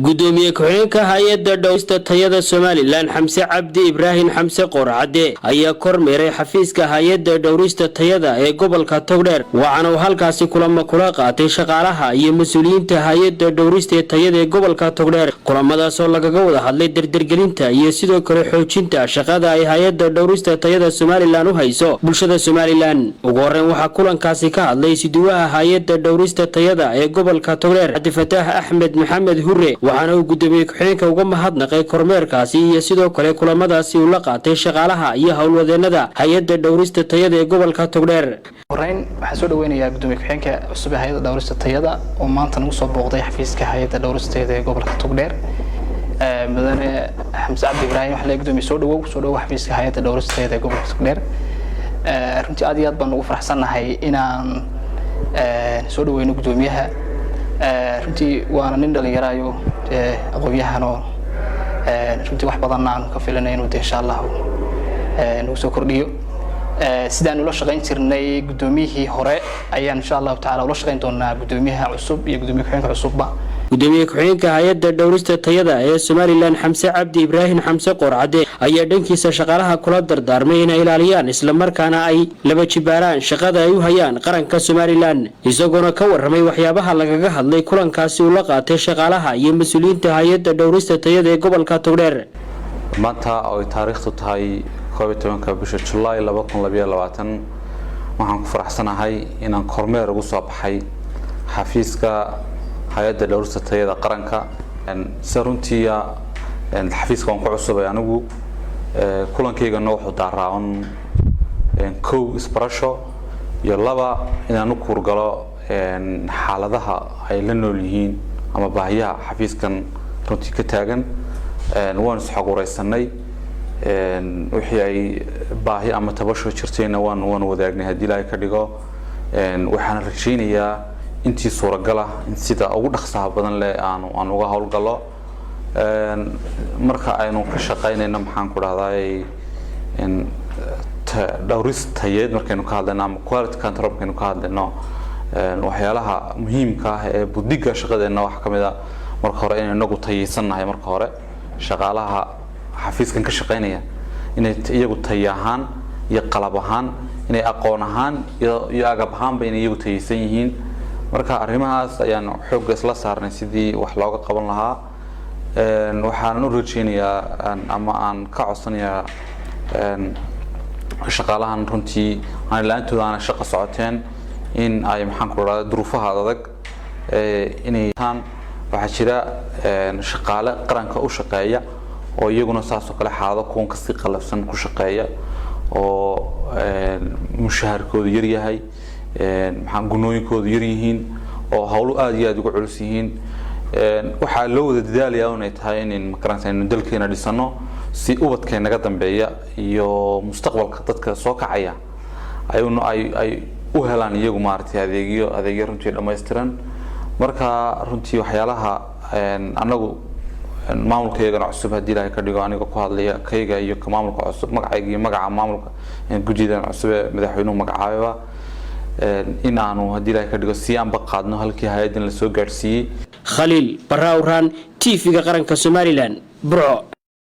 Gudoomiye ku-xigeenka hay-adda dhowrista tayada Somaliland, Xamse Cabdi Ibraahim Xamse Qoorcadde, ayaa kormeeray xafiiska hay-adda dhowrista tayada ee gobolka Togdheer, waxaana uu halkaasi kulamo kula qaatay shaqaalaha iyo mas-uuliyiinta hay-adda dhowrista tayada ee gobolka Togdheer. Kulamadaasoo lagaga wada hadlay dardargelinta iyo sidoo kale xoojinta shaqada ay hay-adda dhowrista tayada Somaliland u hayso bulshada Somaliland. Ugu horeyn waxaa kulankaasi ka hadlay isuduwaha hay-adda dhowrista tayada ee gobolka Togdheer, Cabdifataax Axmed Maxamed Hure, waxaana uu gudoomiye ku-xigeenka uga mahadnaqay kormeerkaasi iyo sidoo kale kulamadaasi uu la qaatay shaqaalaha iyo howlwadeenada hay-adda dhowrista tayada ee gobolka Togdheer. Horeyn waxaan soo dhaweynayaa gudoomiye ku-xigeenka cusub ee hay-adda dhowrista tayada oo maanta nagu soo booqday xafiiska hay-adda dhowrista tayada ee gobolka Togdheer, mudane Xamse Cabdi Ibraahim. Waxaa leeyahay, gudoomiye, soo dhawow, soo dhawow xafiiska hay-adda dhowrista tayada ee gobolka Togdheer. Runtii aad iyo aad baan ugu faraxsannahay inaan soo dhaweyno gudoomiyaha. Runtii waana nin dhalinyaraayo aqoon-yahanoo runtii wax badanna aanu ka filanay inuu de insha Allahu nagu soo kordhiyo. Sidaan ula shaqayn jirnay guddoomiyihii hore ayaan insha Allahu tacala ula shaqayn doonaa guddoomiyaha cusub iyo gudoomiye ku-xigeenka cusubba. Gudoomiye ku-xigeenka hay-adda dhowrista tayada ee Somaliland, Xamse Cabdi Ibraahim Xamse Qoorcadde, ayaa dhankiisa shaqaalaha kula dardaarmay inay ilaaliyaan islamarkaana ay laba jibaaraan shaqada ay u hayaan qaranka Somaliland, isagoona ka warramay waxyaabaha lagaga hadlay kulankaasi uu la qaatay shaqaalaha iyo mas-uuliyiinta hay-adda dhowrista tayada ee gobolka Togdheer. Maanta oo ay taariikhdu tahay 11-ka bisha Julaay 2022, waxaan ku faraxsanahay inaan kormeer ugu soo baxay xafiiska hay-adda dhowrista tayada qaranka. Se runtiia xafiiska waan ku cusubay anigu. Kulankaygana wuxuu daaraa un kow isbarasho iyo laba inaan u kuurgalo xaaladaha ay la nool yihiin ama baahiyaha xafiiskan runtii ka taagan. Waan isxoguraysanay, wixii ay baahi ama tabasho jirtayna waan wadaagnay haddii Ilaahay ka dhigo. Waxaan rajaynayaa intii suuragal ah in sida ugu dhaqsaha badan leh aanu uga howlgallo. Marka aynu ka shaqaynayno, maxaan ku dhahdaa, dhowris tayeed markaynu ka hadlayno ama quality control markaynu ka hadlayno, waxyaalaha muhiimka ah ee buddiga shaqadeenna waxaa ka mid a marka hore inaynu inagu tayeysannahay. Marka hore shaqaalaha xafiiskan ka shaqaynaya inay iyagu tayo ahaan iyo qalab ahaan, inay aqoon ahaan iyo agab ahaanba inay iyagu tayeysan yihiin. Marka arrimahaas ayaan xoogga isla saarnay sidii wax looga qaban lahaa. Waxaan u rajeynayaa ama aan ka codsanayaa shaqaalahan runtii aan la-aantooda aana shaqa socoteen in ay, maxaan ku dhahda, duruufaha adag inay taan. Waxaa jira shaqaale qaranka u shaqeeya oo iyaguna saasoo kale xaalado kuwan kasii qalafsan ku shaqeeya oo mushaharkoodu yar yahay, maxaa, gunooyinkoodu yar yihiin oo howlo aada iyo aada uga culus yihiin. Waxaa loo wada dadaalayaa inay tahay in makaranta aynu dalkeena dhisano si ubadka naga dambeeya iyo mustaqbalka dadka soo kacaya aynu ay u helaan iyagu maaragtay adeegyo runtii dhammaystiran. Marka runtii waxyaalaha anagu maamulkaygana cusub, haddii Ilaahay ka dhigo, aniga ku hadlaya kayga iyo ka maamulka cusub, magacayga iyo magaca maamulka guddidan cusub ee madaxweynuhu magacaababa, in aanu haddii Ilaahay ka dhigo sii anba qaadno halkii hay-addan lasoo gaadhsiiyey. Khaliil Barraawraan, TV-ga qaranka Somaliland, Burco.